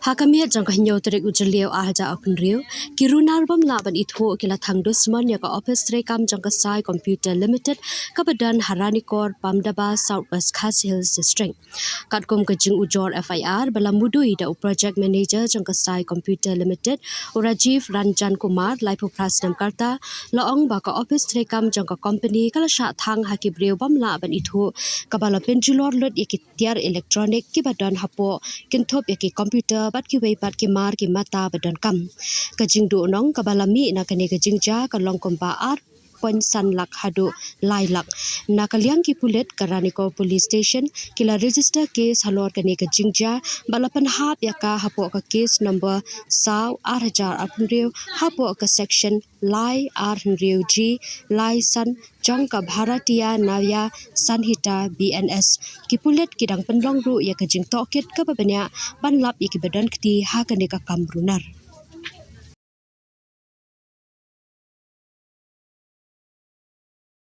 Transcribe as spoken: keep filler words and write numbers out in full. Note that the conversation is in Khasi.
Ha ka miet jong ka hynñiew tarik u Jylliew ar hajar arphew hynriew, ki runar bym lah ban ithuh ki la thang dusmon ïa ka ophis treikam jong ka Sai Computer Limited kaba don ha Ranikor, Pamdaba, South West Khasi Hills District. Katkum ka jingujor F I R ba la mudui da u Project Manager jong ka Sai Computer Limited, u Rajiv Ranjan Kumar, laiphew phra snem ka rta, la ong ba ka ophis treikam jong ka company ka la shah thang ha ki briew bym lah ban ithuh, kaba la pynjulor lut ïa ki tiar electronic kiba don hapoh, kynthup ïa ki computer bad kiwei pat ki mar ki mata ba donkam. Ka jingduhnong kaba la mih na kane ka jingjia ka long kumba ar point san lak haduh lai lak. Na ka liang ki pulit ka Ranikor Police Station ki la register case halor kane ka jingjia bad la pynhap ïa ka hapoh ka case number saw ar hajar arphew hynriew hapoh ka section lai ar hynriew G lai san jong ka Bharatiya Nyaya Sanhita B N S. Ki pulit ki dang pynlong ruh ïa ka jingtohkit kaba bniah ban lap ïa kiba don kti ha kane ka kam runar.